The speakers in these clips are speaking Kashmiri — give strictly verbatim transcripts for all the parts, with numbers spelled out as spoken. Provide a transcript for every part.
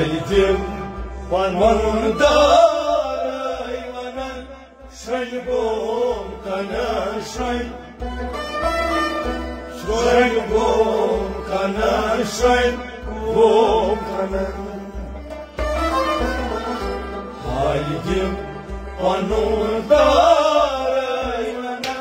دِل پنُن دارے ونان، شۄنٛگہِ بوم کنن شۄنٛگہِ، شۄنٛگہِ بوم کنن شۄنٛگہِ، بوم کنن۔ ہاے دِل پنُن دارے ونان۔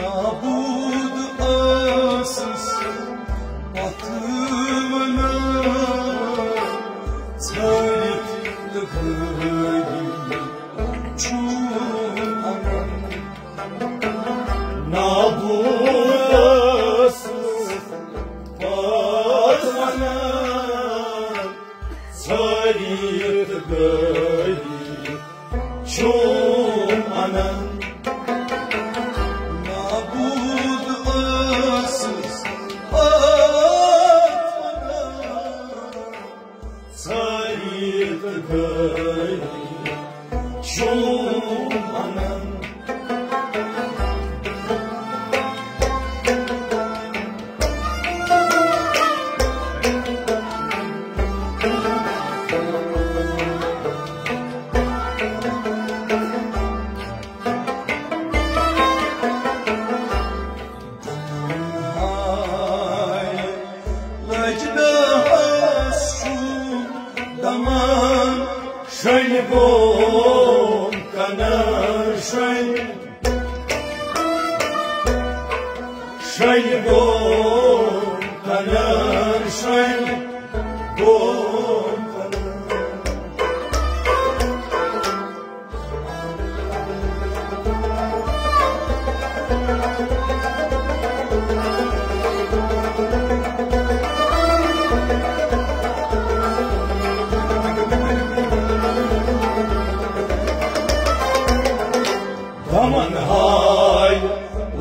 نابود ٲسٕس پتھ ونان، ژھٲرِتھ تہٕ غٲبی چھُم انان۔ نابود ٲسٕس پتھ ونان، ژھٲرِتھ غٲبی چھُم انان۔ نابود ٲسٕس پتھ ونان، ژھٲرِتھ غٲبی چھُم انان۔ ہاے، لجنس چھُم دمان، شۄنٛگہِ بوم کنن شۄنٛگہِ، شۄنٛگہِ بوم کنن شۄنٛگہِ، بوم کنن۔ دمن ہاے،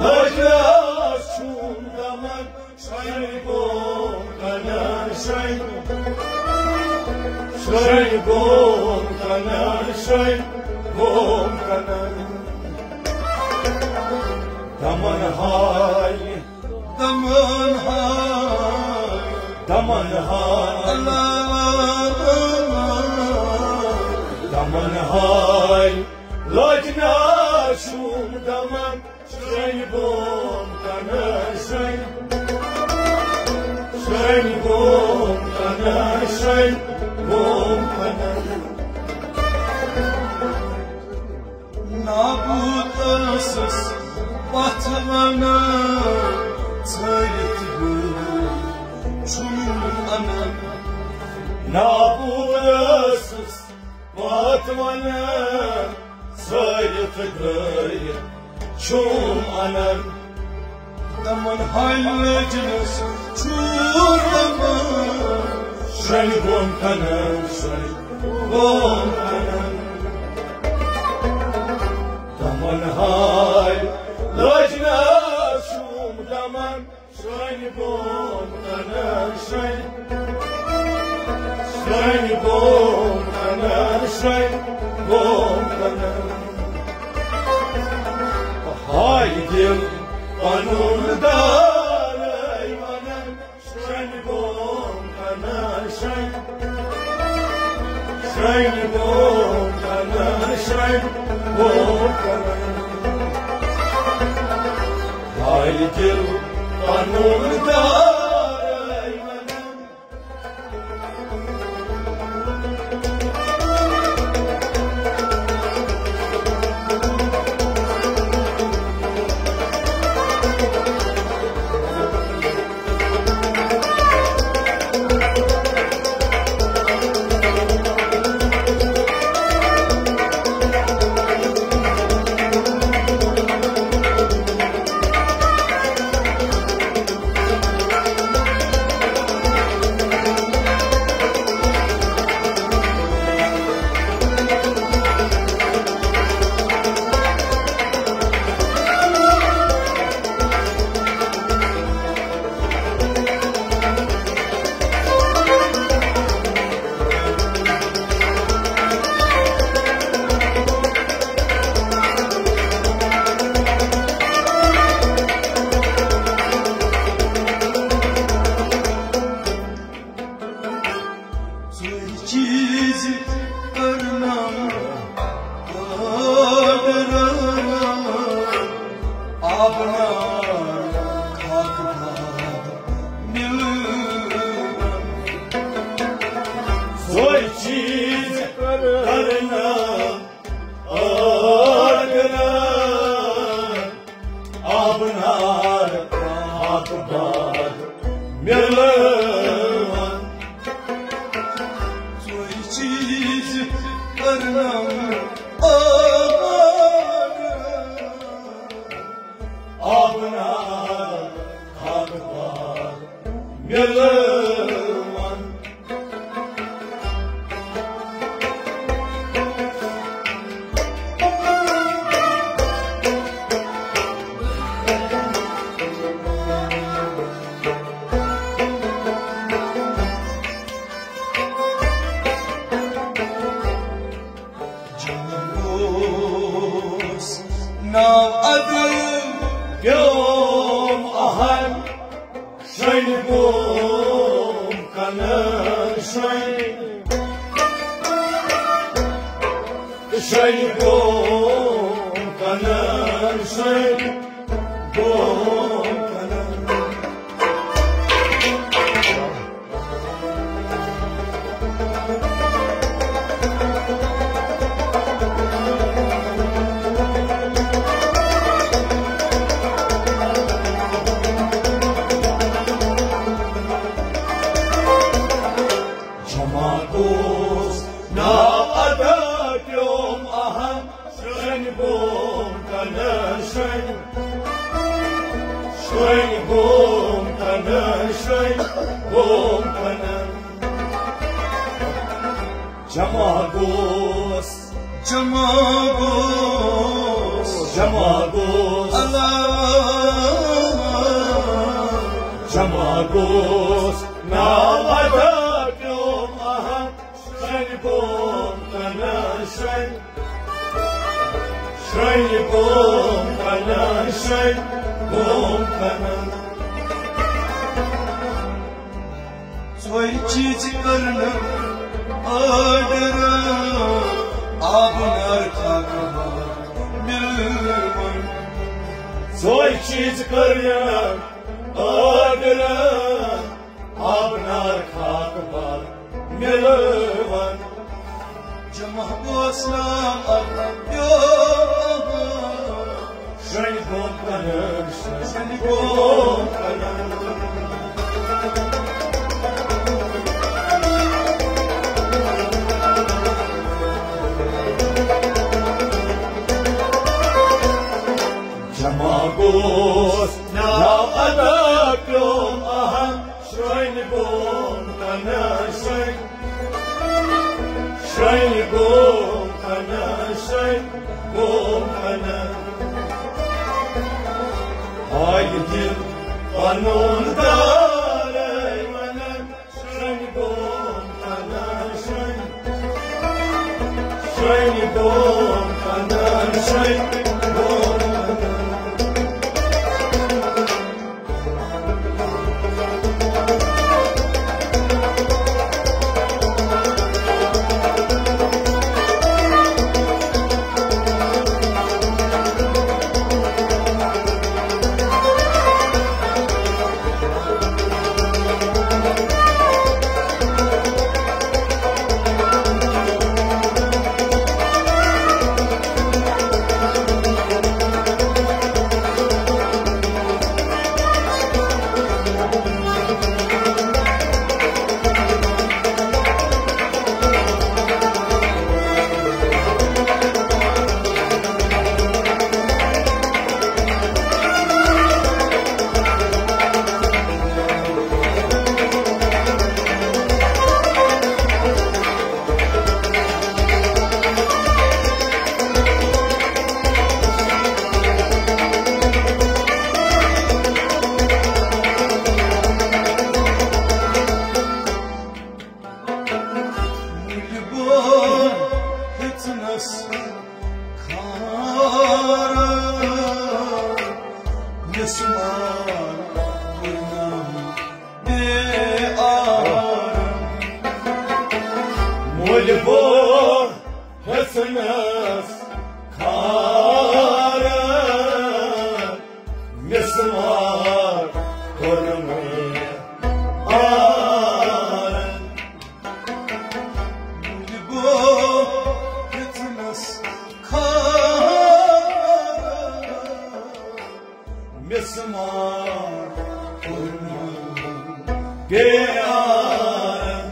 لجنس چھُم دمن، شۄنٛگہِ بوم کنن شۄنٛگہِ، شۄنٛگہِ بوم کنن شۄنٛگہِ، بوم کنن۔ دمن ہاے، دمن ہاے، دمن ہاے، اللہ، دمن ہاے، لجنس چھُم دمن۔ شۄنٛگہِ بوم کنن شۄنٛگہِ، شۄنٛگہِ بوم کنن شۄنٛگہِ، بوم کنن۔ نابود ٲسٕس پتھ ونان، ژھٲرِتھ غٲبی چھُم انان۔ نابود ٲسٕس پتھ ونان، ژھٲرِتھ غٲبی چھُم انان۔ دمن ہاے، لجنس چھُم دمن، شۄنٛگہِ بوم کنن شۄنٛگہِ، بوم کنن۔ دمن ہاے، لجنس چھُم دمن، شۄنٛگہِ بوم کنن شۄنٛگہِ، شۄنٛگہِ بوم کنن شۄنٛگہِ، بوم کنن۔ ہاے دِل پنُن دارے ونن، شۄنٛگہِ بوم کنن شۄنٛگہِ، شۄنٛگہِ بوم کنن شۄنٛگہِ، بوم کنن۔ ہاے دِل پنُن دارے ونان۔ ژوٗرِ چیٖز کرنہٕ آرڈر، آب نار خاک باد مِلان۔ ژوٗرِ چیٖز کرنہٕ آرڈر، آب نار خاک باد مِلان۔ ژوٗرِ چیٖز کرنہٕ آرڈر، آب نار خاک باد مِلان۔ اوس ناو عدل پیوم اہن، شۄنہِ بوم کنن شۄنہِ، شۄنہِ بوم کنن شۄنہِ بوم کنن۔ جمع گوس ناو ادا پیوم اہم، شۄنہِ بوم کنن شۄنہِ، شۄنہِ بوم کنن شۄنہِ بوم کنن۔ جمع گوس، جمع گوس، جمع گوس، اللہ۔ جمع گوس ناو ادا پیوم اہم، شۄنہِ بوم کنن شۄنہِ، شۄنہِ بوم کنن شۄنہِ بوم کنن۔ ژوٚے چیٖز کرنہٕ آرڈر، آب نار خاک باد مِلوُن۔ ژوٚے چیٖز کرنہٕ آرڈر، آب نار خاک باد مِلوُن۔ جمع گوس ناو ادا پیوم، شۄنہِ بوم کنن شۄنہِ بوم کنن۔ جمع گوس ناو ادا پیوم اہم، شۄنہِ بوم کنن شۄنہِ، شۄنہِ بوم کنن شۄنہِ بوم کنن۔ ہاے دِل پنُن دارے ونن، شۄنہِ بوم کنن شۄنہِ، شۄنہِ بوم کنن شۄنہِ بوم کنن۔ قسمت پورنم بے آرم۔ مول بو ہسنس کھارن، مسمار کورنم آرن۔ مول بو ہسنس کھارن، مسمار کورنم بے آرم۔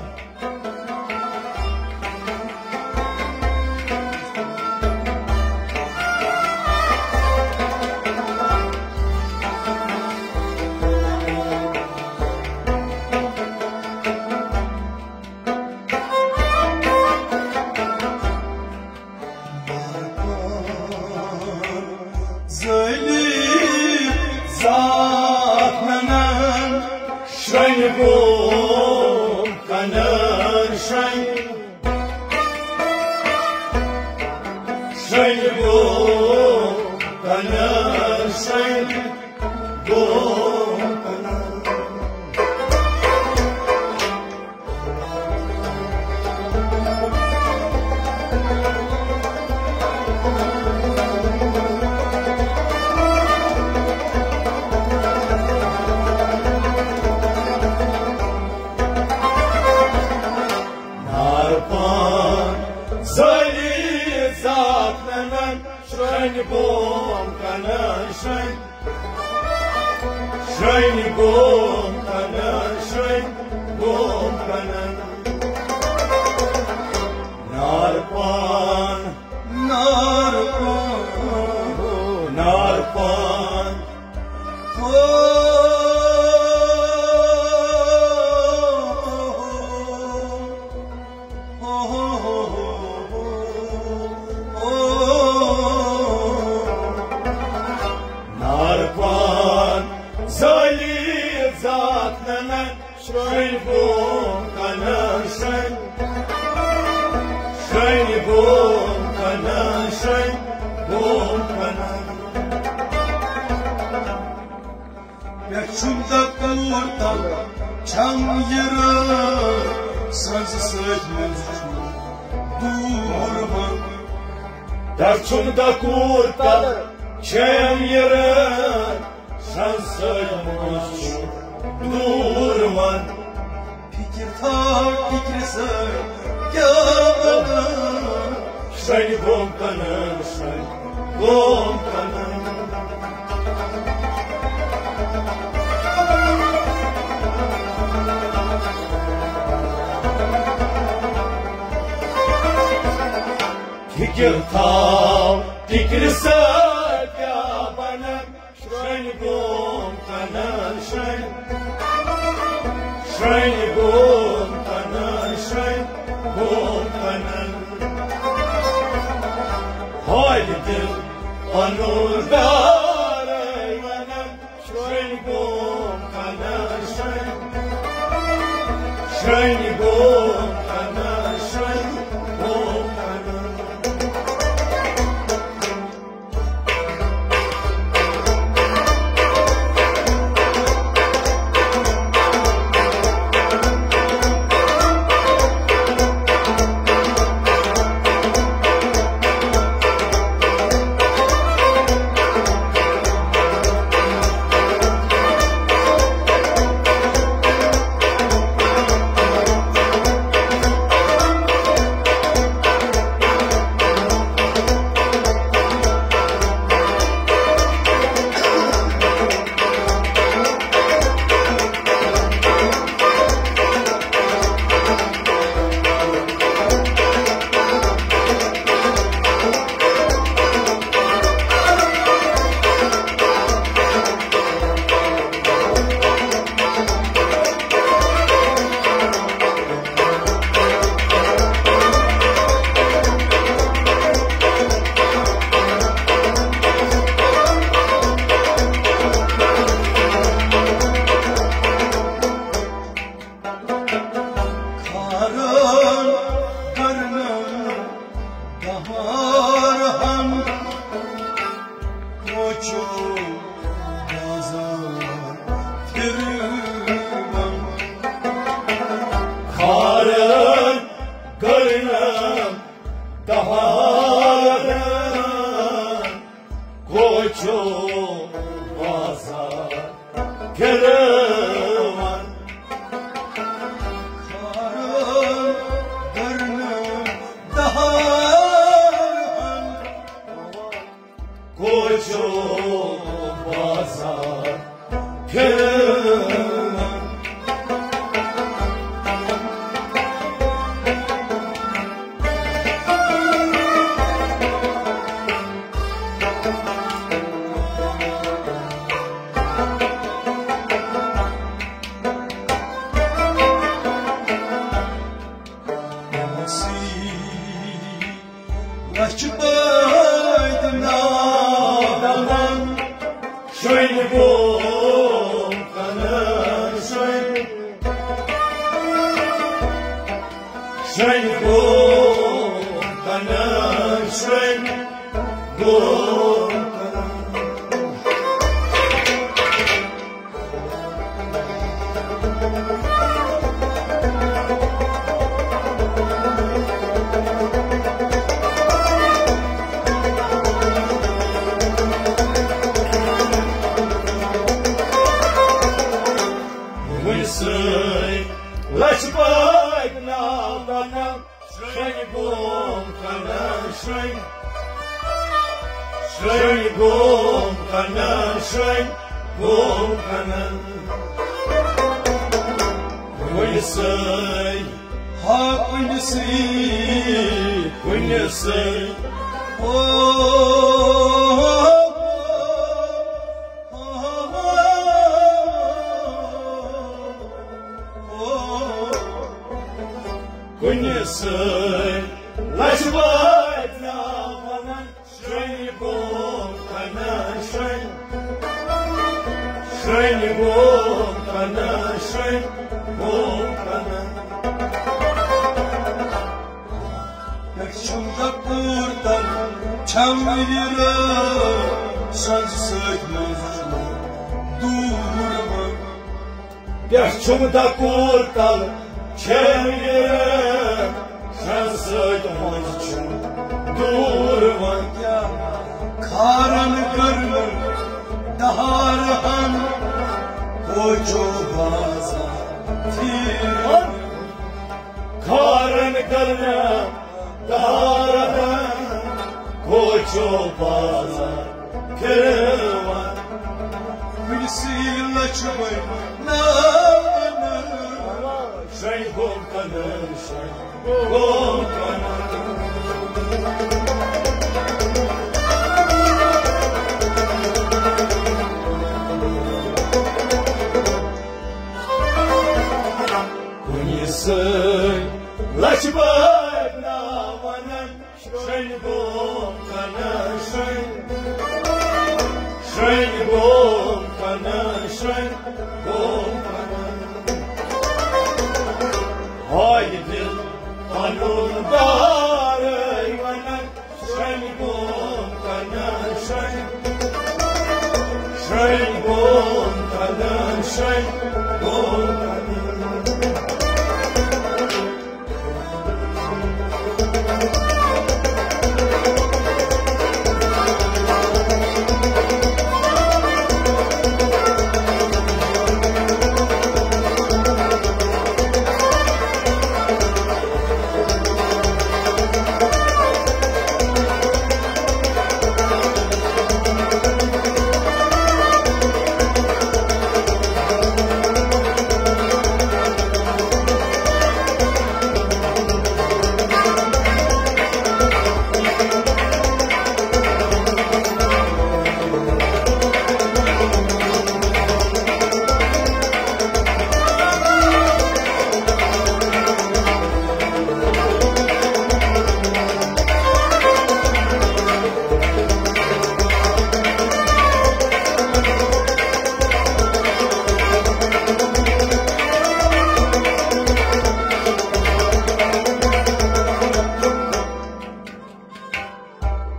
زٲلی زاتھ ننن شرنہِ بوم کنن شرنہِ، شرنہِ بوم کنن شرنہِ، بوم کنن۔ نار پان زٲلی زاتھ ننن شرنہِ بوم کنن شرنہِ، شرنہِ بوم کنن شرنہِ بوم کنن۔ نار پان، نار پان، نار پان۔ نار پان زٲلی زاتھ ننن شرنہِ بوم کنن شرنہِ، شرنہِ بوم کنن شرنہِ بوم کنن۔ پٮ۪ٹھ چھُم دَکوٗر تَل چھَم یہِ رٲژ، سَزٕ سۭتۍ مےٚ چھُ دوٗر وَن۔ پٮ۪ٹھ چھُم دَکوٗر تَل چھَم یہِ رٲژ، سَزٕ سۭتۍ مےٚ چھُ دوٗر وَن۔ فِکِر تھاو، فِکرِ سۭتۍ کیٛاہ بَنان؟ شرنہِ بوم کنن، شرنہِ بوم کنن۔ فِکِر تھاو، فِکرِ سۭتۍ کیٛاہ بَنان؟ شرنہِ بوم کنن شرنہِ، شرنہِ بوم کنن شرنہِ بوم کنن۔ ہورِ دِل پنُن دارے ونن، شرنہِ بوم کنن شرنہِ، شرنہِ بوم کنن شرنہِ بوم کنن۔ بازار پھِران۔ کھارو گرنہٕ دہارن۔ کوچو بازار پھِران۔ لچھ بٲدۍ ناو دَپان، شۄنٛگہِ بوم کنن شۄنٛگہِ۔ شۄنٛگہِ بوم کنن شۄنٛگہِ بوم کنن۔ وُنہِ سٲنۍ لچھ بٲدۍ ناو دَپان، شۄنٛگہِ بوم کنن شۄنٛگہِ۔ شۄنٛگہِ بوم کنن شۄنٛگہِ بوم کنن۔ کُنہِ سۭتۍ، ہا کُنہِ سۭتۍ، کُنہِ سۭتۍ۔ او، او، او، او۔ کُنہِ سۭتۍ لچھ بٲدۍ ناو وَنان، شۄنٛگہِ بوم کنن شۄنٛگہِ۔ شۄنٛگہِ بوم کنن شۄنٛگہِ بوم کنن۔ پٮ۪ٹھ چھُم دَکوٗر تَل چھَم یہِ رٲژ، سۄنٛزٕ سۭتۍ منٛز چھُم دوٗر وَن۔ پٮ۪ٹھ چھُم دَکوٗر تَل چھَم یہِ رٲژ، سۄنٛزٕ سۭتۍ منٛز چھُم دوٗر وَن۔ کھارن گرمہٕ دہارہن کوچو بازار پھیرن۔ کھارن گرمہٕ دہارہن کوچو بازار پھیرن۔ کُنہِ سۭتۍ لچھ بٲدۍ ناو وَنان، شۄنٛگہِ بوم کنن شۄنٛگہِ۔ کُنہِ سۭتۍ لچھ بٲدۍ ناو وَنان، شۄنٛگہِ بوم کنن شۄنٛگہِ۔ شۄنٛگہِ بوم کنن شۄنٛگہِ بوم کنن۔ ہاے دِل پنُن بارے ونان، شۄنٛگہِ بوم کنن شۄنٛگہِ۔ شۄنٛگہِ بوم کنن شۄنٛگہِ بوم کنن۔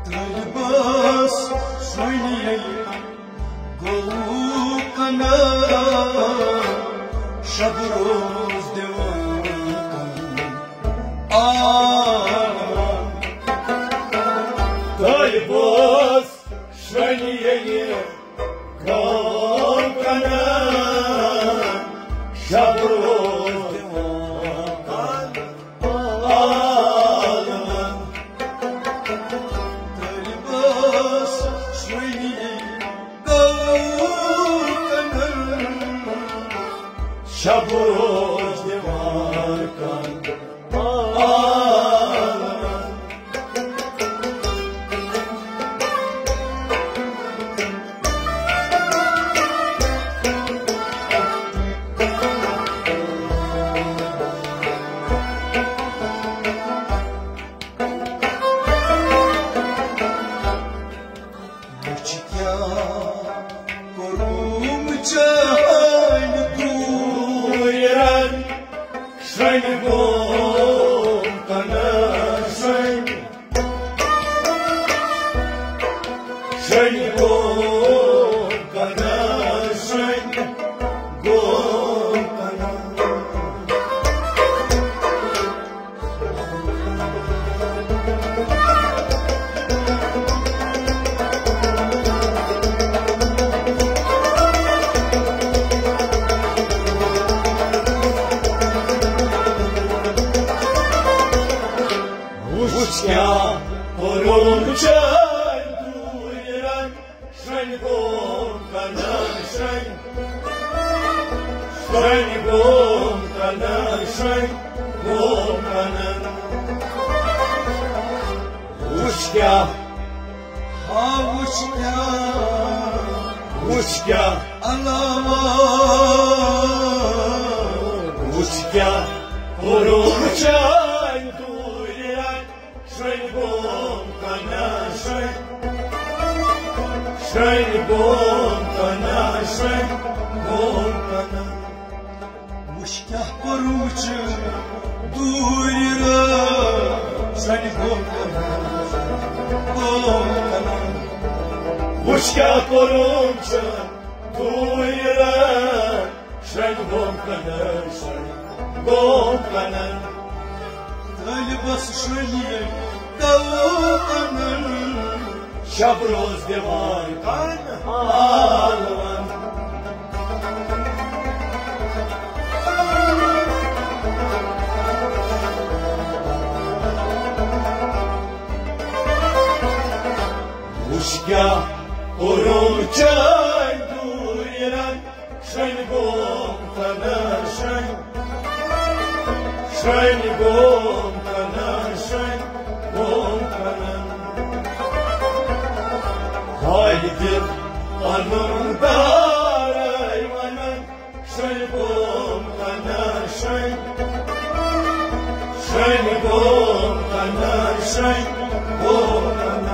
طٲلبس سُنیے گوٚو کنہٕ شب روز دِوان کنہٕ آ۔ طٲلبس سُنیے گوٚو کنن، شب روز دِوان عالمن۔ طٲلبس وۄنۍ گوٚو کنن، شب روز دِوان کنن۔ وٕچھ کیٛاہ کوٚرُم چٲنۍ دوٗرٮ۪ن، شۄنٛگوم کنن شۄنٛگ، شۄنٛگوم کنن شۄنٛگ، گوم کنن۔ وٕچھ کیٛاہ کوٚرُم چٲنۍ دوٗرٮ۪ن، شۄنٛگوم کنن شۄنٛگ، شۄنٛگوم کنن شۄنٛگ، گوم کنن۔ وٕچھ کیٛاہ، ہا وٕچھ کیٛاہ، وٕچھ کیٛاہ علاوٕ، وٕچھ کیٛاہ کوٚرُم چٲنۍ دوٗرٮ۪ن۔ شۄنٛگوم کنن شۄنٛگ، شۄنٛگوم کنن شۄنٛگ، گوم کنن۔ وٕچھ کیٛاہ کوٚرُم چٲنۍ دوٗرٮ۪ن، شۄنٛگوم کنن شۄنٛگ، گوم کنن۔ وٕچھ کیٛاہ کوٚرُم چٲنۍ دوٗرٮ۪ن، شۄنٛگوم کنن شۄنٛگ، گوم کنن۔ طٲلبس شۄنٛگوم کنن، شب روز دِوان کنن عالمن۔ وٕچھ کیٛاہ کوٚرُم چٲنۍ دوٗرٮ۪ن، شۄنٛگوم کنن شۄنٛگ، شۄنٛگوم کنن شۄنٛگ، گوم کنن۔ ہاے دِل پنُن دارے ونن، شۄنٛگوم کنن شۄنٛگ، شۄنٛگوم کنن شۄنٛگ، گوم کنن۔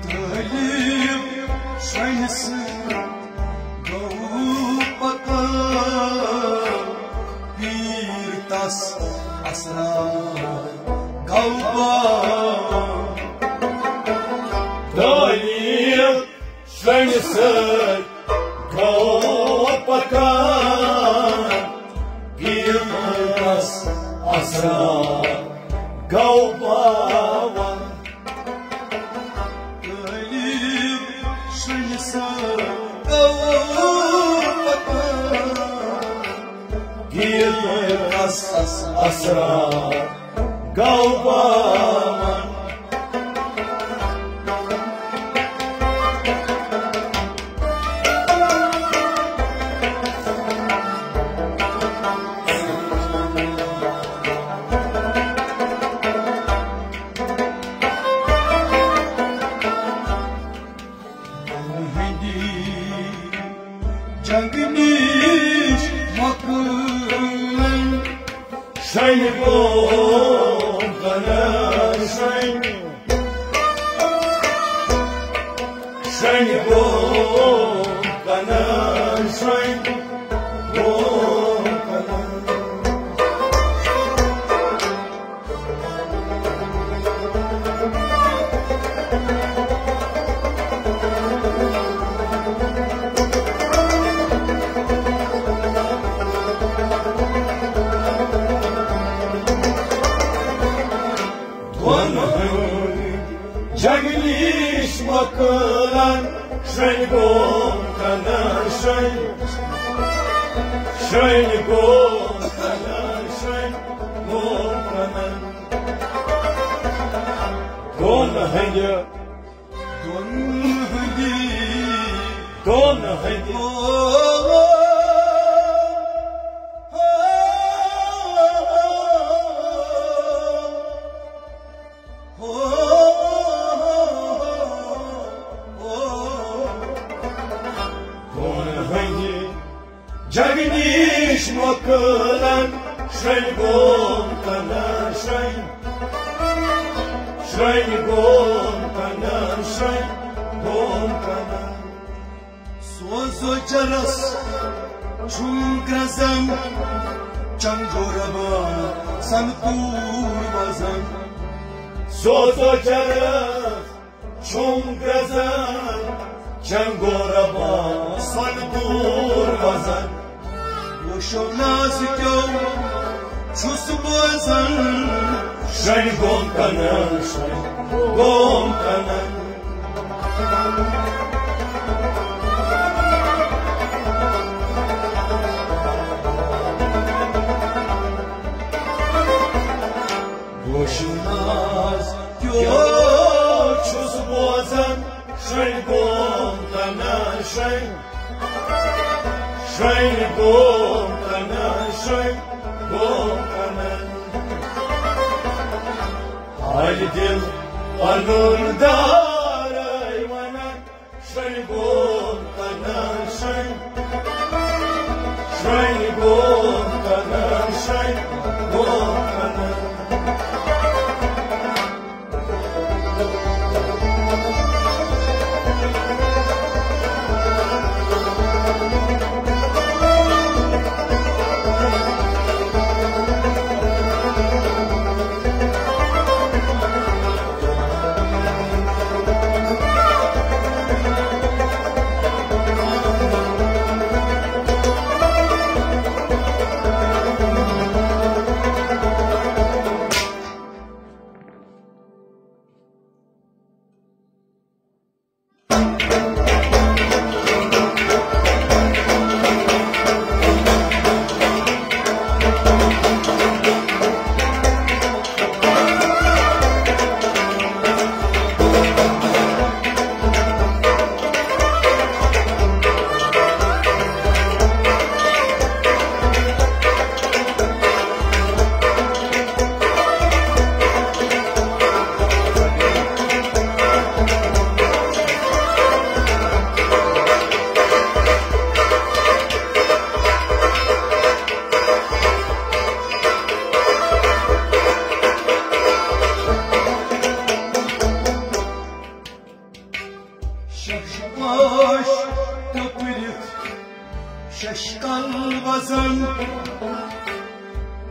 طٲلب شۄنٛگہِ سۭتۍ گوٚو پتہ، پیٖر تس اثرا گوٚو باوان۔ طٲلب شۄنٛگہِ سۭتۍ گوٚو پکان، پیٖر تس اثرا گوٚو باوان۔ طٲلب شۄنٛگہِ سۭتۍ گوٚو پکان، پیٖر تس اثرا گوٚو باوان۔ گوٚو کنن شۄنٛگۍ گوٚو کنن۔ دۄن ہٕنٛدۍ جگدیش مۄکلن، شۄنٛگۍ گوٚو کنن شۄنٛگۍ، شۄنٛگۍ گوٚو کنن شۄنٛگۍ گوٚو کنن۔ دۄن ہٕنٛدۍ، دۄن ہٕنٛدۍ، دۄن ہٕنٛدۍ۔ دۄن ہٕنٛدۍ جگدیش مۄکلن، شۄنٛگۍ گوٚو کنن شۄنٛگۍ، شۄنٛگۍ گوٚو کنن شۄنٛگۍ گوٚو کنن۔ سوزو چرس چھُم گرٛزن، چنگوربا سن کوٗر وزن۔ سوزو چرس چھُم گرٛزن، چنگوربا سن کوٗر وزن۔ وٕچھو ناز کیو چھُس بوزان، شۄنٛگۍ گوٚو کنن، شۄنٛگۍ گوٚو کنن۔ وٕچھو ناز کیو چھُس بوزان، شۄنٛگۍ گوٚو کنن شۄنٛگۍ، شۄنٛگۍ گوٚو کنن شۄنٛگۍ گوٚو کنن۔ حالہِ دِل پنُن دارے ونان، شۄنٛگۍ گوٚو کنن شۄنٛگۍ، شۄنٛگۍ گوٚو کنن شۄنٛگۍ گوٚو کنن۔ شش پاش ٹۄپرِتھ ششکل وزن،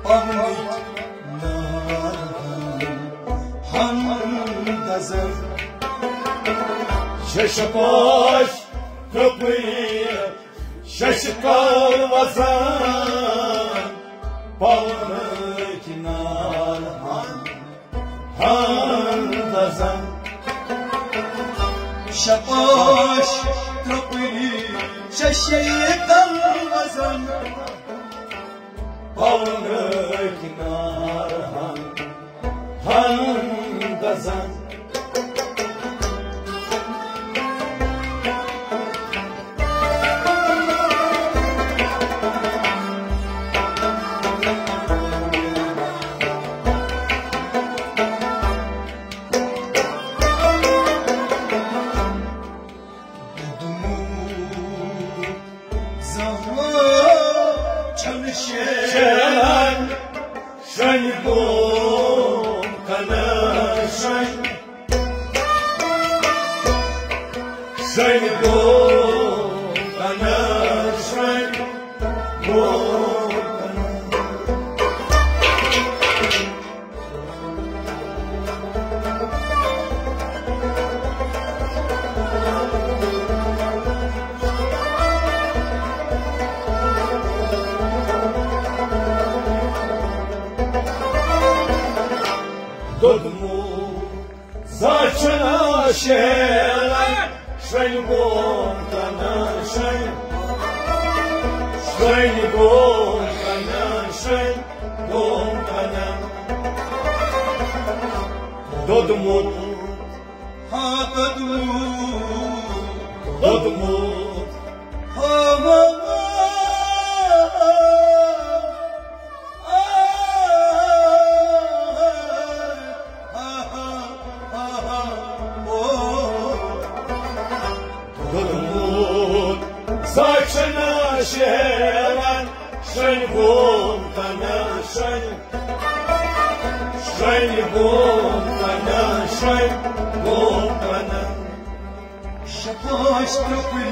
پونٕکۍ نار ہن دزن۔ شش پاش ٹۄپرِتھ ششکل وزن، پونٕکۍ نار ہن ہن دزن۔ شپاش ٹۄپرِتھ ششکل وزن، پونٕکۍ نار ہن ہن دزن۔ زہوان چھن شیران، شنہِ بوم کنن شنہِ۔ شۄنٛگہِ گوٚو کنہٕ، شۄنٛگہِ گوٚو کنہٕ۔ دوٚدمُت زانٛہہ چھُنہٕ شیران، شۄنٛگہِ گوٚو کنہٕ، شۄنٛگہِ، شۄنٛگہِ گوٚو کنہٕ، شۄنٛگہِ گوٚو کنہٕ۔ دوٚدمُت، ہاں، دوٚدمُت، دوٚدمُت، ہاں، ہاں، ہاں۔ دوٚدمُت زانٛہہ چھُنہٕ شیران، شۄنٛگہِ گوٚو کنہٕ، شۄنٛگہِ، شۄنٛگہِ گوٚو کنہٕ، شۄنٛگہِ گوٚو کنہٕ۔ شےٚ پانٛژھ ترٛوٚپُلۍ،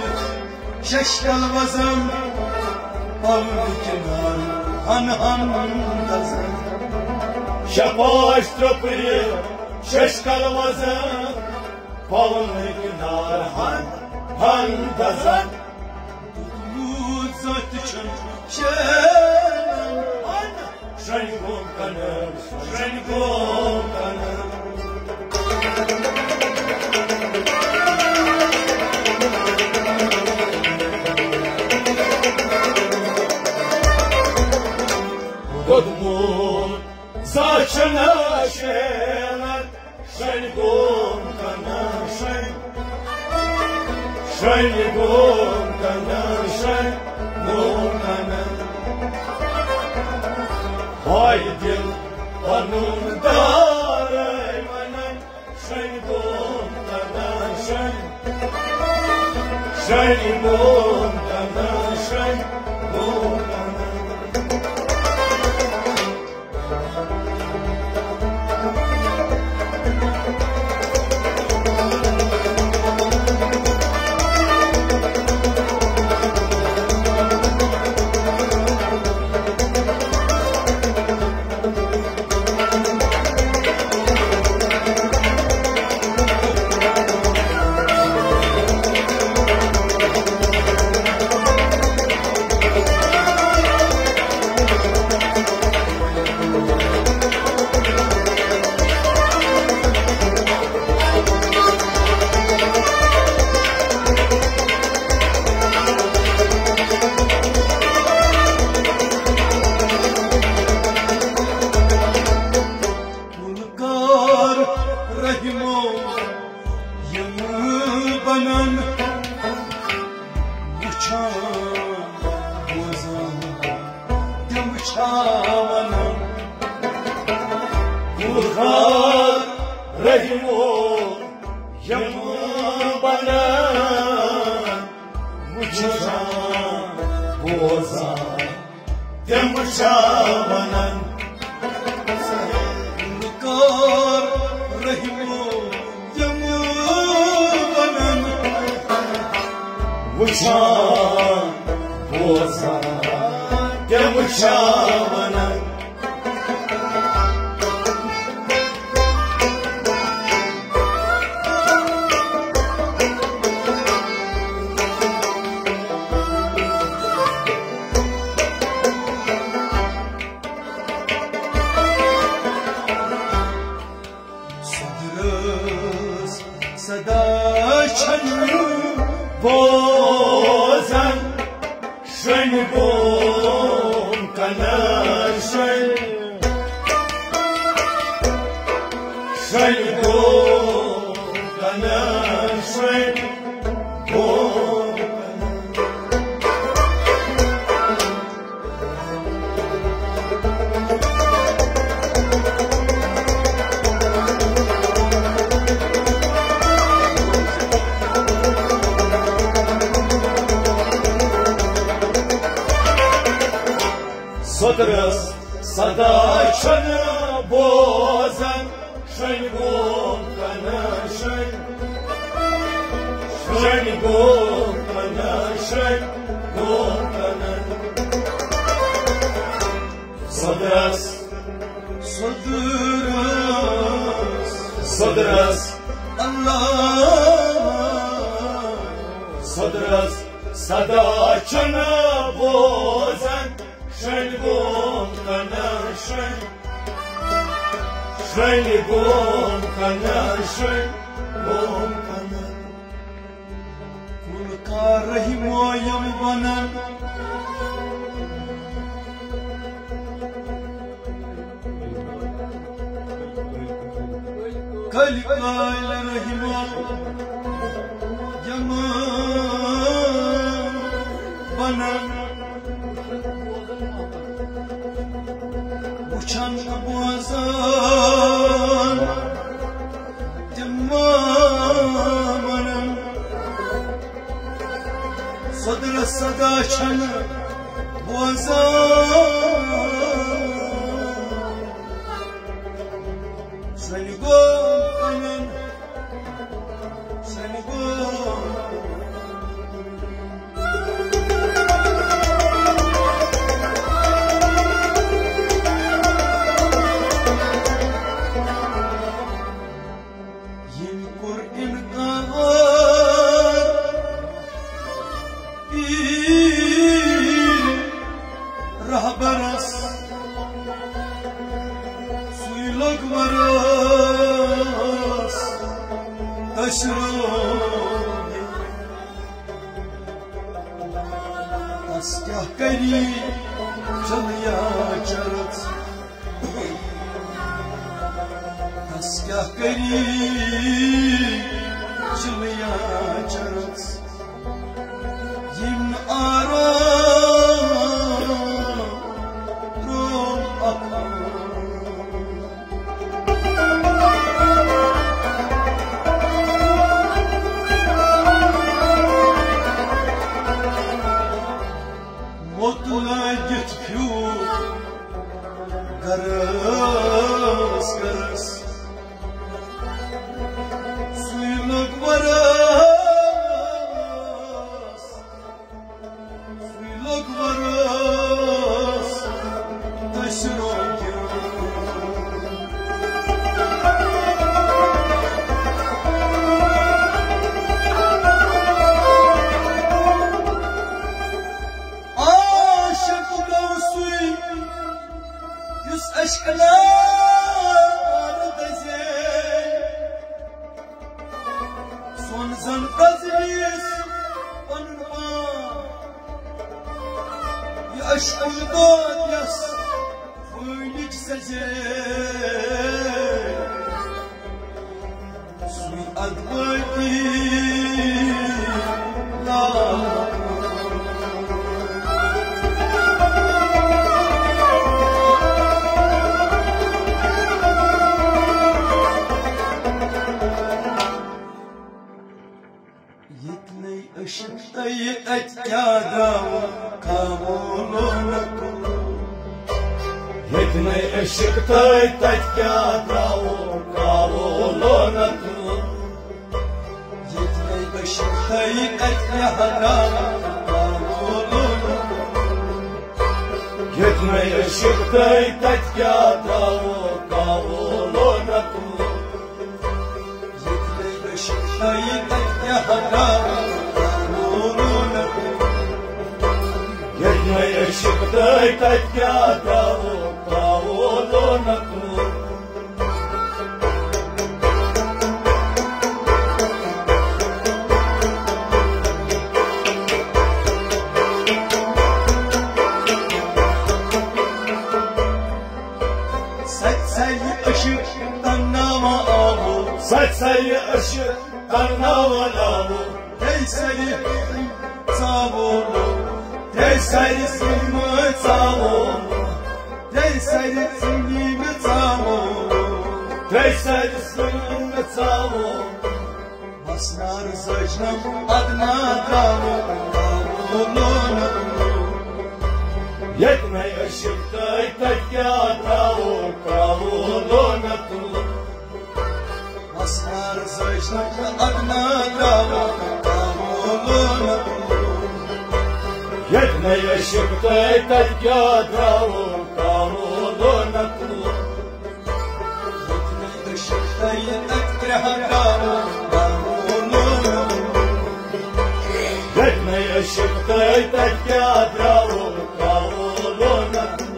ششکل وزن، پلنٛگ کنار ہن ہن دزن۔ شےٚ پانٛژھ ترٛوٚپُلۍ، ششکل وزن، پلنٛگ کنار ہن ہن دزن۔ دوٚدمُت زانٛہہ تہِ چھُنہٕ شیران، شۄنٛگہِ گوٚو کنہٕ، شۄنٛگہِ گوٚو کنہٕ۔ دوٚدمُت زانٛہہ چھُنہٕ شیران، شۄنٛگہِ گوٚو کنہٕ، شۄنٛگہِ، شۄنٛگہِ گوٚو کنہٕ، شۄنٛگہِ گوٚو کنہٕ۔ ہاے دِل پنُن دارے ونان، شۄنٛگہِ گوٚو کنہٕ، شۄنٛگہِ، شۄنٛگہِ گوٚو کنہٕ، شۄنٛگہِ گوٚو کنہٕ۔ گُلکار رحمو یِم بنن وٕچھان بوزان۔ تِم چھا ونان گُلزار رحمو یِم بنان وٕچھان بوزان۔ تِم چھا ونان گُلکار رحمو یِم بنان وٕچھان بوزان۔ تِم چھا ونان۔ سُدرس صدا چھنہٕ بوزان۔ شۄنٛگہِ گوٚو کنہٕ، شۄنٛگہِ، شۄنٛگہِ گوٚو کنہٕ، شۄنٛگہِ گوٚو کنہٕ۔ سُدرس صدا چھنہٕ بوزان۔ شۄنٛگہِ گوٚو کنہٕ، شۄنٛگہِ، شنگو کنن، شنگو کنن۔ صدرس، صدرس، صدرس، اللہ، صدرس صدا چھنہ بوزان، شنگو کنن، شنگ، شنگو کنن، شنگو کنن۔ کُل کار رحمو یم بنن۔ کل کال رحمو یم بنن۔ وچھان تہٕ بوزان تِم مانن۔ صدرس صدا چھنہٕ بوزان۔ سنگو کنن، سنگو۔ ییٚمۍ کوٚر اِنکار پیٖر رہبرس، سُے لوٚگ ورس تشرو۔ تس کیٛاہ کری چلیا چرس۔ تس کیٛاہ کری چلیا چرس۔ یم آرام روم اکھ۔ موت لٲگِتھ پھیوٗر گرس گرس۔ سُے لوٚگ ورس، سُے لوٚگ ورس، تٔسۍ روٚنٛگۍ۔ عاشق گوٚو سُے، یُس عشقہٕ نار دَزے۔ سون زن پزلیس پنُن پان، یہِ عشقُک دود یس وٲنِج سجے۔ سُے ادبٲتی لال۔ ییٚتہِ نَے عشق تۄہہِ تَتہِ کیٛاہ درٛاوٕ کاوٕ لونَتھ۔ ییٚتہِ نَے عشق تۄہہِ تَتہِ کیٛاہ درٛاوٕ کاوٕ لونَتھ۔ ییٚتہِ نَے عشق تۄہہِ تَتہِ کیٛاہ درٛاوٕ کاوٕ لونَتھ۔ ییٚتہِ نَے عشق تۄہہِ تَتہِ کیٛاہ درٛاوٕ کاوٕ لونَتھ۔ ییٚتہِ نَے عشق تۄہہِ تَتہِ کیٛاہ درٛاوٕ کاوٕ لونَتھ۔ ییٚتہِ نَے عشق تۄہہِ تَتہِ کیٛاہ درٛاوٕ کاوٕ لونَتھ۔ سَتہِ سَرِ عشق تناوان آوُر۔ سَتہِ سَرِ عشق تناوان آوُر۔ ترٛیٚیہِ سَرِ ژاوُر۔ ترٛیٚیہِ سَرِ ژاوُر۔ ترٛیٚیہِ سَرِ ژاوُر۔ ترٛیٚیہِ سَرِ ژاوُر۔ وسنار زٲجنم ادنا درٛاوٕ کاوٕ لونَتھ۔ ییٚتہِ نَے عشق تۄہہِ تَتہِ کیٛاہ درٛاوٕ کاوٕ لونَتھ۔ وسنار زٲجنم ادنا درٛاوٕ کاوٕ ییٚتہِ نَے عشق تہٕ تَتہِ کیٛاہ درٛاوُن، کاوُن لونَتھ لوٚگ۔ ییٚتہِ نَے عشق تہٕ تَتہِ کیٛاہ درٛاوُن، کاوُن لونَتھ لوٚگ۔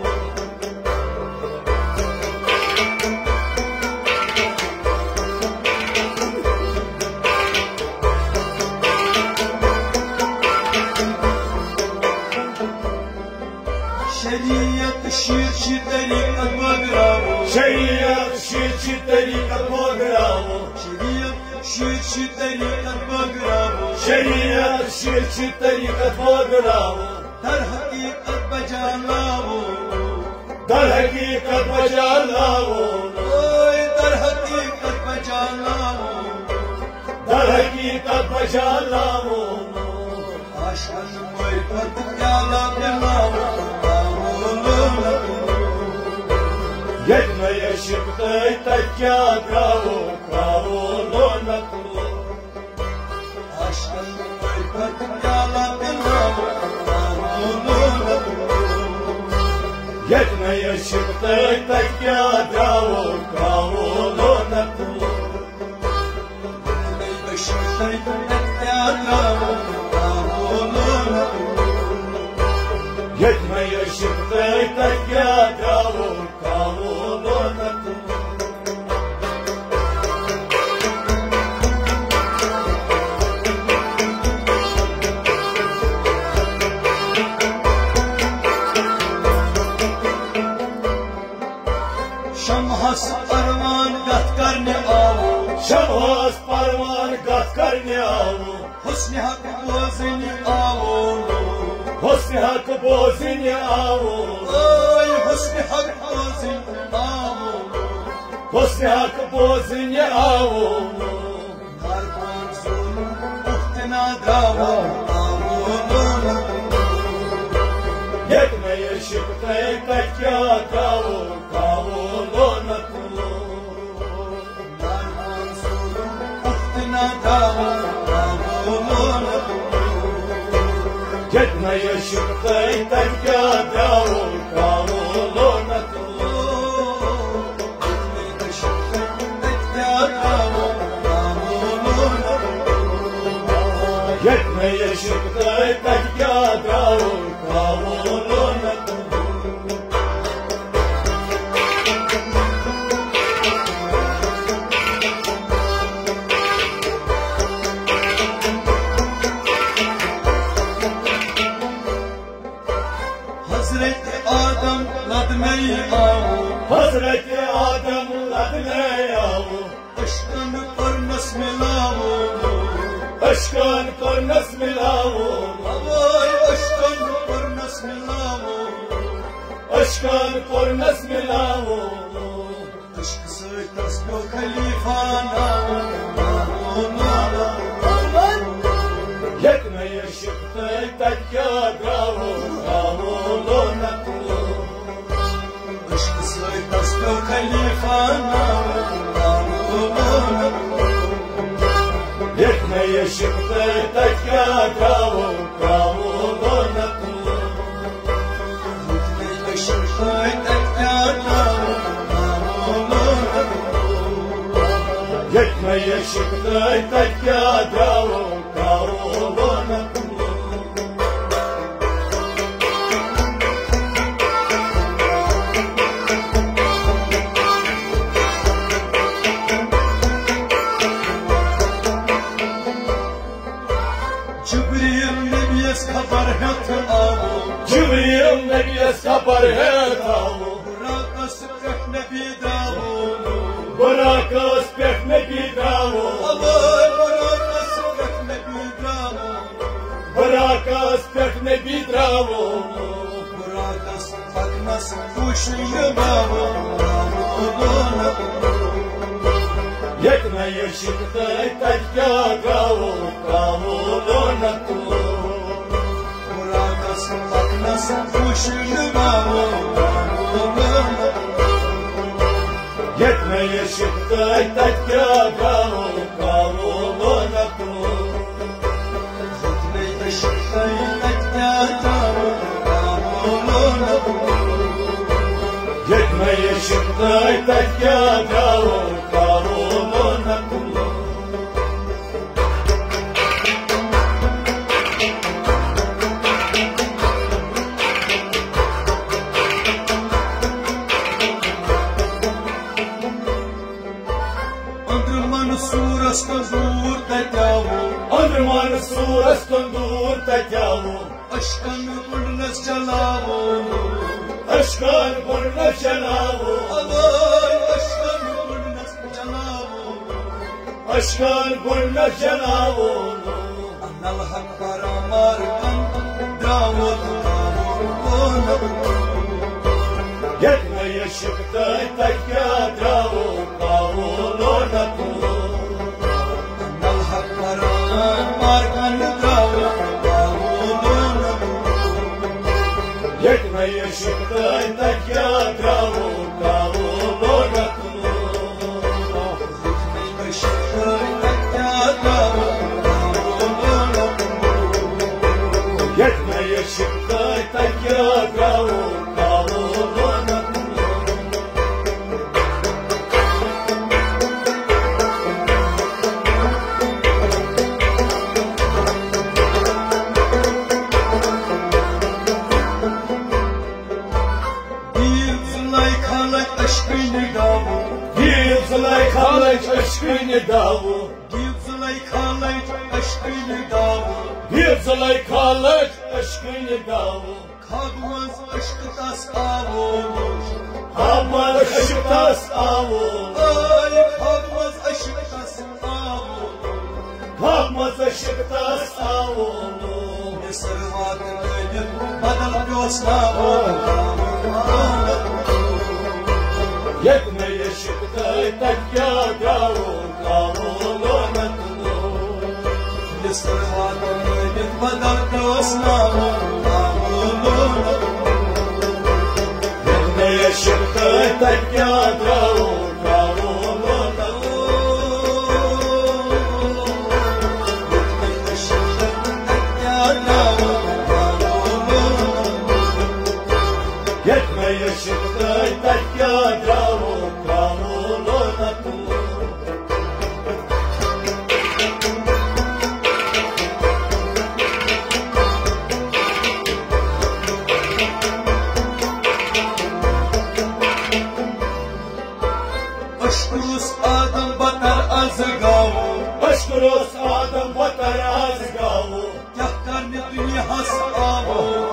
شریعت شیٖرتھ چھِ طریٖقت بٲگراوو۔ شریعت شیٖرتھ چھِ طریٖقت بٲگراوو۔ شریعت شیٖرتھ چھِ طریٖقت بٲگراوو۔ شریعت شیٖرتھ چھِ طریٖقت بٲگراوو۔ در حقیقت بجالاوو۔ در حقیقت بجالاوو۔ اوے در حقیقت بجالاوو۔ در حقیقت بجالاوو۔ عاشقن معرفت پیالہ پلاوو۔ ییٚتہِ نَے عشق تہٕ تَتہِ کیٛاہ درٛاوُن، کاوُن لونَتھ لوٚگ۔ عاشقن معرفت پیالہ پلاوو، کاوُن لونَتھ لوٚگ۔ ییٚتہِ نَے عشق تہٕ تَتہِ کیٛاہ درٛاوُن، کاوُن لونَتھ لوٚگ۔ ییٚتہِ نَے عشق تہٕ تَتہِ کیٛاہ درٛاوُن، کاوُن لونَتھ لوٚگ۔ ییٚتہِ نَے عشق تہٕ تَتہِ کیٛاہ درٛاوُن، کاوُن لونَتھ لوٚگ۔ شمعس پروان گتھ کرنہِ آوو۔ شمعس پروان گتھ کرنہِ آوو۔ حسن حق بوزنہِ آوو۔ حسن حق بوزنہِ آوو۔ اوے حسن حق بوزنہِ آوو۔ حسن حق بوزنہِ آوو۔ ناربان زون اُختنا داوو۔ ییٚتہِ نَے عشق تہٕ تَتہِ کیٛاہ درٛاوُن، کاوُن لونَتھ لوٚگ۔ ییٚتہِ نَے عشق تہٕ تَتہِ کیٛاہ درٛاوُن، کاوُن لونَتھ لوٚگ۔ ییٚتہِ نَے عشق تہٕ تَتہِ کیٛاہ درٛاوُن، کاوُن لونَتھ لوٚگ۔ حضرت آدم لدنے آو۔ حضرت آدم لدنے آو۔ عشقن پرنس ملاو۔ عشقن پرنس ملاو۔ اوے عشقن پرنس ملاو۔ عشقن پرنس ملاو۔ عشق سۭتۍ تس پیوٚو خلیفہ ناو۔ ییٚتہِ نَے عشق تہٕ تَتہِ کیٛاہ درٛاوُن، کاوُن لونَتھ لوٚگ۔ عشق سۭتۍ تس پیوٚو خلیفہ ناو۔ ییٚتہِ نَے عشق تہٕ تَتہِ کیٛاہ درٛاوُن، کاوُن لونَتھ لوٚگ۔ ییٚتہِ نَے عشق تہٕ تَتہِ کیٛاہ درٛاوُن، کاوُن لونَتھ لوٚگ۔ ییٚتہِ نَے عشق تہٕ تَتہِ کیٛاہ درٛاوُن، کاوُن لونَتھ لوٚگ۔ جبریل نبیَس خبر ہٮ۪تھ آوُ۔ جبریل نبیَس خبر ہٮ۪تھ آوُ۔ براقس پٮ۪ٹھ نبی درٛاوُ۔ براقس پٮ۪ٹھ نبی درٛاوُ۔ اوے براقس پٮ۪ٹھ نبی درٛاوُ۔ براقس پٮ۪ٹھ نبی درٛاوُ۔ براقس پکنس وُچھ نہٕ باوُ۔ ییٚتہِ نَے عشق تہٕ تَتہِ کیٛاہ درٛاوُ، کاوُ لونَتھ لوٚگ۔ براقس پکنس وُچھ نہٕ باوُ۔ ییٚتہِ نَے عشق تہٕ تَتہِ کیٛاہ درٛاوُ، کاوُ لونَتھ لوٚگ۔ تَتہِ کیٛاہ درٛاوُن، ترٛاوُن لونَن۔ أنٛدرٕ منصوٗرس کُن دوٗر تَتہِ آوُن۔ أنٛدرٕ منصوٗرس کُن دوٗر تَتہِ آوُن۔ اشکن گُنڈنس چلاوو، اشکن گُنڈنس چلاوو، اوے، اشکن گُنڈنس چلاوو، اشکن گُنڈنس چلاوو۔ نل حق پرامار کن دراوو، دراوو، دراوو۔ یتھ نہ عشق تہٕ تتہِ کیٛاہ دراوو، دراوو لونت۔ نل حق پرامار کن دراوو، دراوو لونت۔ یتھ نہ عشق تہٕ تتہِ کیٛاہ دراوو، دراوو لونت۔ یتھ نہ عشق تہٕ تتہِ کیٛاہ دراوو، دراوو لونت۔ دیٖژ لَے خلق اشکٕنۍ داوٕ۔ دیٖژ لَے خلق اشکٕنۍ داوٕ۔ دیٖژ لَے خلق اشکٕنۍ داوٕ۔ دیٖژ لَے خلق اشکٕنۍ داوٕ۔ خواب منٛز عشق تس آوو۔ خواب منٛز عشق تس آوو۔ اے خواب منٛز عشق تس آوو۔ خواب منٛز عشق تس آوو۔ مصر واتنٲوِتھ بدل پیوس ناوو۔ یتھ نہ عشق تہٕ تتہِ کیٛاہ دراوو، دراوو لونت۔ مصر واتنٲوِتھ بدل پیوس ناوو، دراوو لونت۔ یتھ نہ عشق تہٕ تتہِ کیٛاہ دراوو، دراوو لونت۔ یتھ نہ عشق تہٕ تتہِ کیٛاہ دراوو، دراوو لونت۔ اشکروس آدم بتر از گاوو۔ اشکروس آدم بتر از گاوو۔ کیٛاہ کرنہِ دُنیاہس آوو؟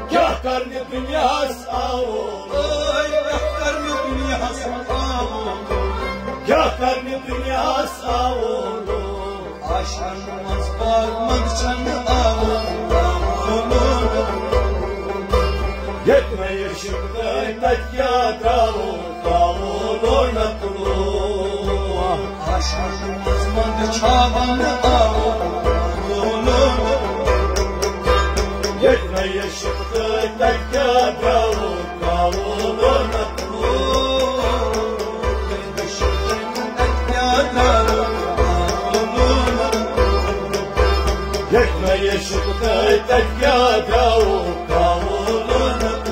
کیٛاہ کرنہِ دُنیاہس آوو؟ اے، کیٛاہ کرنہِ دُنیاہس آوو؟ کیٛاہ کرنہِ دُنیاہس آوو؟ عاشقن منٛز باغ منٛد چھنہٕ آوو۔ یتھ نہ عشق تہٕ تتہِ کیٛاہ دراوو، دراوو لونت۔ عاشقن منٛز منٛد چھاون آوو۔ یتھ نہ عشق تہٕ تتہِ کیٛاہ دراوو، دراوو لونت۔ یتھ نہ عشق تہٕ تتہِ کیٛاہ دراوو، دراوو لونت۔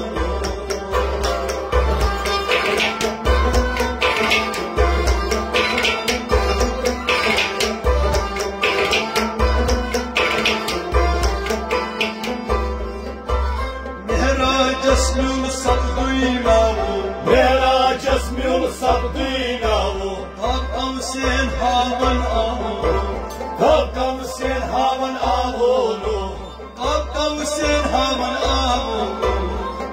معراجس میون سپدٕے ناوو۔ معراجس میون سپدٕے ناوو۔ کاکا حسین ہاون آوو۔ کاکا حسین ہاون آوو۔ کاکا حسین ہاون آوو۔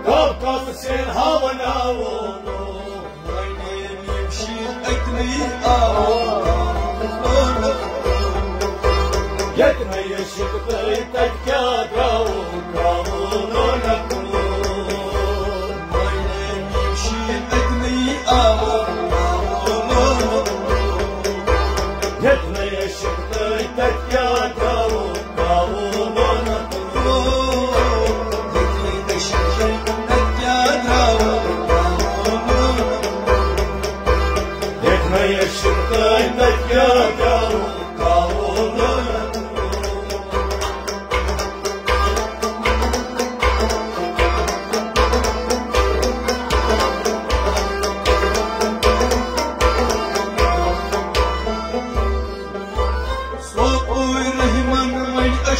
کاکا حسین ہاون آوو۔ وۄنۍ یِم شیٖن أتنٕے آوو۔ یتھ نہ عشق تہٕ تتہِ کیٛاہ دراوو، دراوو لونت۔ وۄنۍ یِم شیٖن أتنٕے آوو۔ یتھ نہ عشق تہٕ تتہِ کیٛاہ دراوو، دراوو لونت۔ یتھ نہ عشق تہٕ تتہِ کیٛاہ دراوو، دراوو لونت۔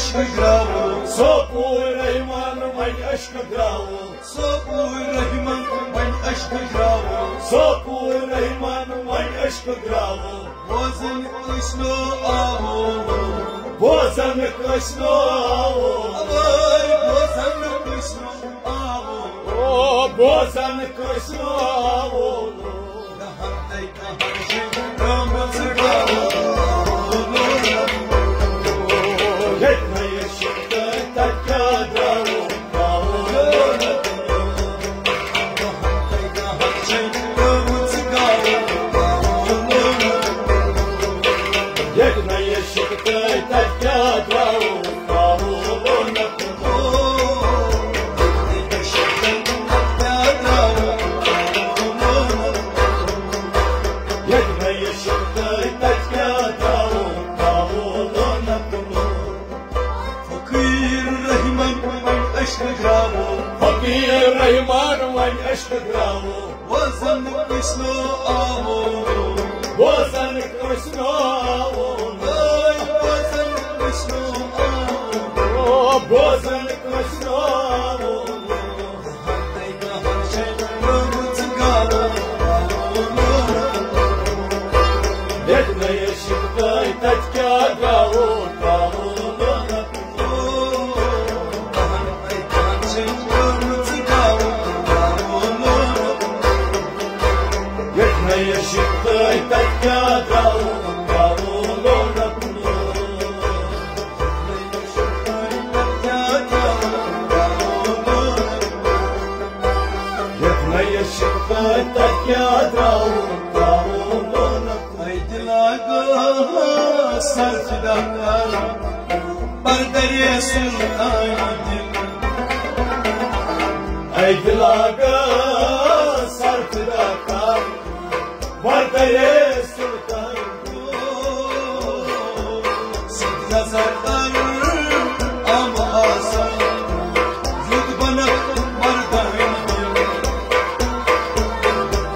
عشق درٛاوُن۔ سوپور رحمان وۄنۍ عشق درٛاوُن۔ سوپور رحمان وۄنۍ عشق درٛاوُن۔ سوپور رحمان وۄنۍ عشق درٛاوُن۔ بوزن کٲنٛسہِ نہٕ آوُن۔ بوزن کٲنٛسہِ نہٕ آوُن۔ اوے بوزن کٲنٛسہِ نہٕ آوُن۔ او بوزن کٲنٛسہِ نہٕ آوُن۔ ییٚتہِ نٔیِس شِفتہٕ تَتہِ کیٛاہ ترٛاوو، ترٛاوو لونَکھ لون۔ فقیٖر رحمان وۄنۍ عشق درٛاوو۔ فقیٖر رحمان وۄنۍ عشق درٛاوو۔ بوزن کٲنٛسہِ نہٕ آوُن۔ بوزن کٲنٛسہِ نہٕ آوُن۔ بوزن کٲنٛسہِ نہٕ آوُن۔ او بوزن کٲنٛسہِ نہٕ آوُن۔ ییٚتہِ نٔیِس شِفتہٕ تَتہِ کیٛاہ درٛاوو، درٛاوو لونَکھ لون۔ ییٚتہِ نٔیِس شِفتہٕ تَتہِ کیٛاہ درٛاوو، درٛاوو لونَکھ لون۔ ییٚتہِ نٔیِس شِفتہٕ تَتہِ کیٛاہ درٛاوُن، درٛاوُن لونَکھ۔ اے دِلا گوٚو سر فدا کر، بردرے سلطان دِل۔ اے دِلا گوٚو سر فدا کر، بردرے سلطان۔ سیٚدِ نظر تل عام آسان، یُتھ بنکھ مردان دِل۔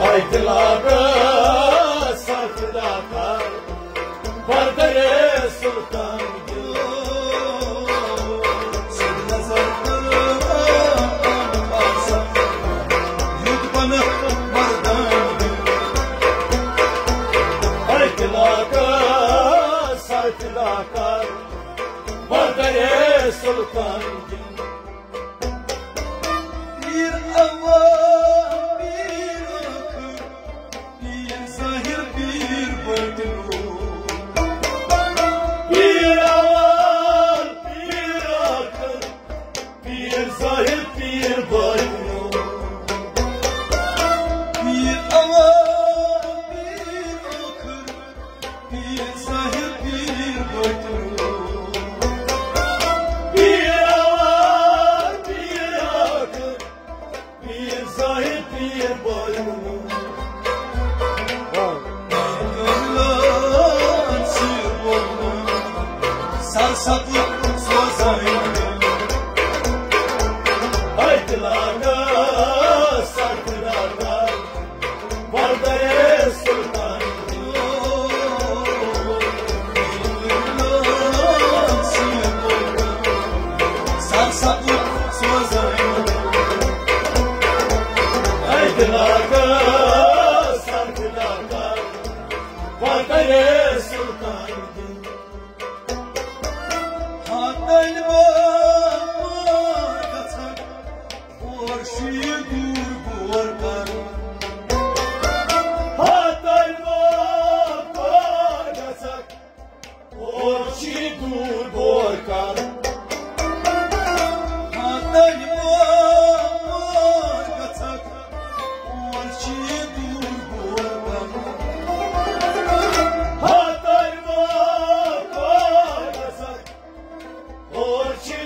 اے دِلا گوٚو سر فدا کر، بردرے سلطان۔ سلطان۔ پیر اول، پیر ٲخر، پیر ظاہر، پیر باطن۔ پیر اول، پیر ٲخر، پیر ظاہر، پیر باطن۔ پیر اول، پیر ٲخر، پیر ظاہر، پیر باطن۔ پیر اول، پیر ٲخر، پیر ظاہر، پیر باطن۔ سر سبُز سوزان۔ اے دِلا گوٚو سر فدا کر، بردرے سلطان۔ سر سبُز سوزان۔ اے دِلا گوٚو سر فدا کر، بردرے سلطان۔ ہاتن بور گژھن، اور شی دور بور کر۔ ہاتن بور گژھن، اور شی دور بور کر۔ ہاتن بور گژھن، اور شی دور بور کر۔ ہاتن بور گژھن، اور شی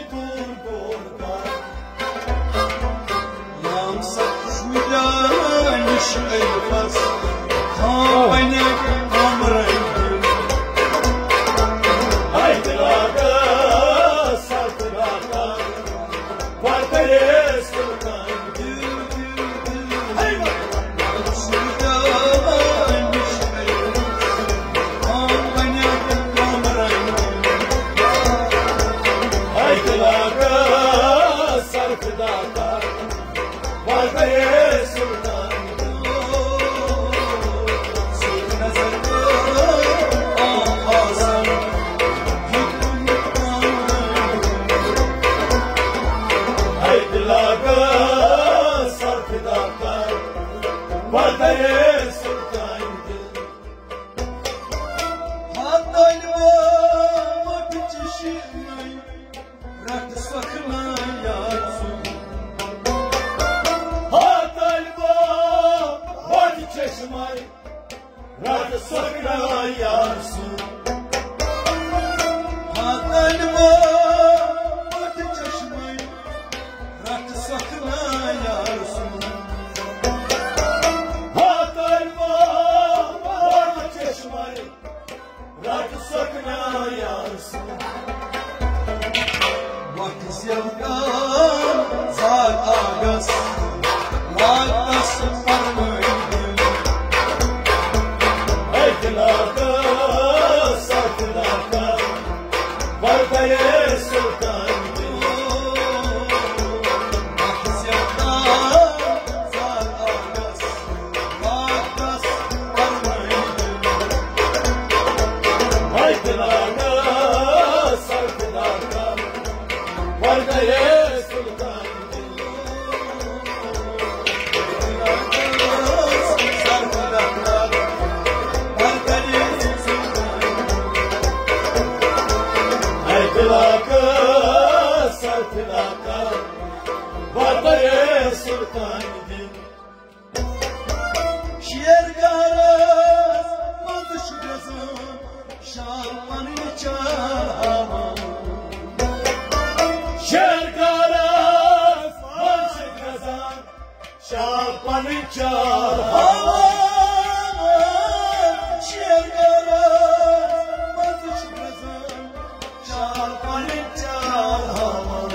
رٹ سکنا یار سُنٛد۔ وقت زیوکان زاگ آگس، لاگس پرمٲے دِل۔ اخلاقس، اخلاقس، ورترے سلطان دِل۔ وقت زیوکان زاگ آگس، سلطان دِل۔ شیرگارس منٛز چھُ گژھان شال پنٕنۍ چال ہاوان۔ شیرگارس منٛز چھُ گژھان شال پنٕنۍ چال ہاوان۔ شیرگارس منٛز چھُ گژھان چال پنٕنۍ چال ہاوان۔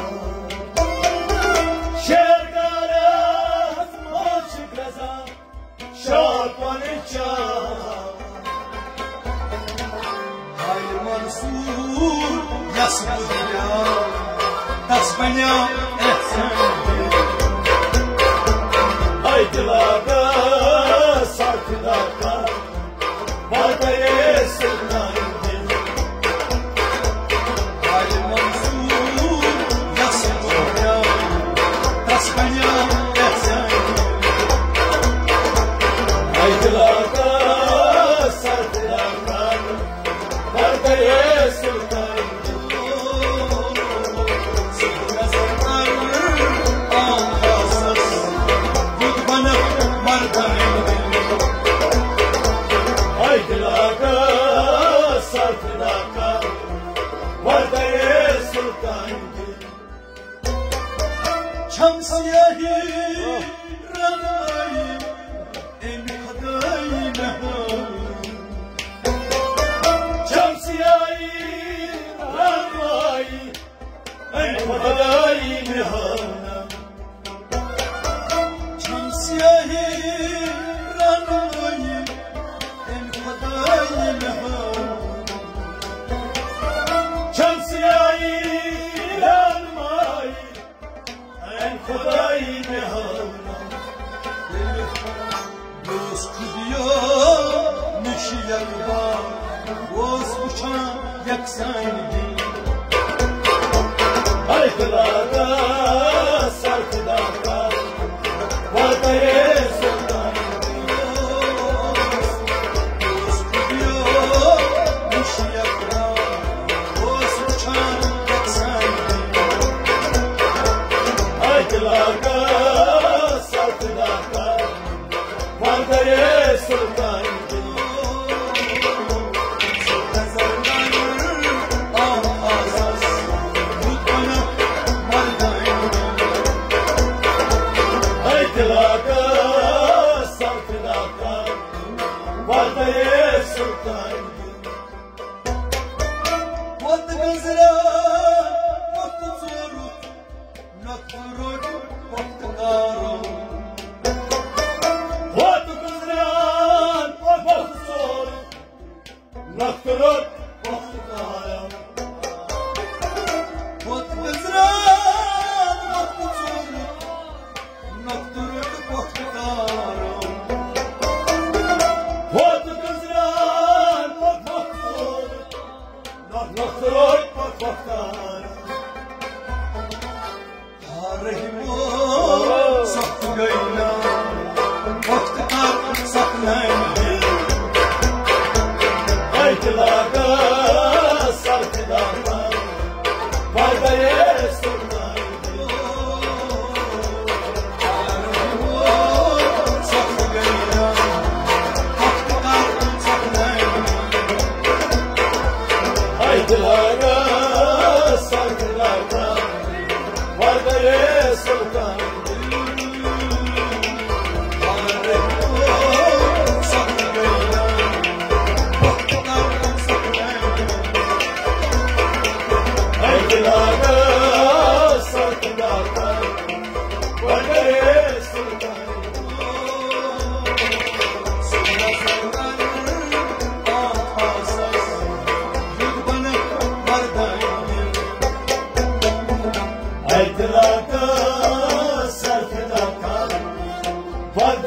شیرگارس منٛز چھُ گژھان شال پنٕنۍ چال۔ ہاے منصور یس بہٕ دریاو، تس بنیاو احسان دِل۔ اے دلا گا ساتھ داتا، بہٕ دریاو سلطان دِل۔ ہاے منصور یس بہٕ دریاو، تس بنیاو احسان دِل۔ اے دلا گا ساتھ داتا، بہٕ دریاو سلطان دِل۔ چھم سیاہی رنگائی، اَمہِ خدائی مہربٲنی۔ چھم سیاہی رنگائی، اَمہِ خدائی مہربٲنی۔ چھم سیاہی رنگائی، اَمہِ خدائی مہربٲنی۔ چھم سیاہی رنگائی، اے خدائی مہربٲنی۔ ییٚلہِ مےٚ اوس خُدیو نِش یکبار، اوس وٕچھان یکسان دِل۔ اے خدا، سر خدا، وترے سلطان۔ اوس خُدیو نِش یکبار، اوس وٕچھان یکسان دِل۔ اکہِ لٹہِ سخ لٹہِ، وۄنۍ گٔیے سلطان۔ اکہِ لٹہِ سخ لٹہِ، وۄنۍ گٔیے سلطان۔ وقت گزرا، وقت ژوٚل، نۄقطہٕ روٚٹ پۄختہٕ کارو۔ وقت گزرا، وقت ژوٚل، نۄقطہٕ روٚٹ پۄختہٕ کارو۔ وقت گزرا، وقت ژوٚل، نۄقطہٕ روٚٹ پۄختہٕ کارو۔ وقت گزرا، وقت ژوٚل، نۄقطہٕ روٚٹ پۄختہٕ کارو۔ رحمو سخ گٔے نا، وقت کر سخ نٔنۍ۔ اکہِ لٹہِ سخ لٹہِ، وۄنۍ گٔیے سلطان۔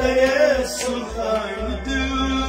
اے سلطان دل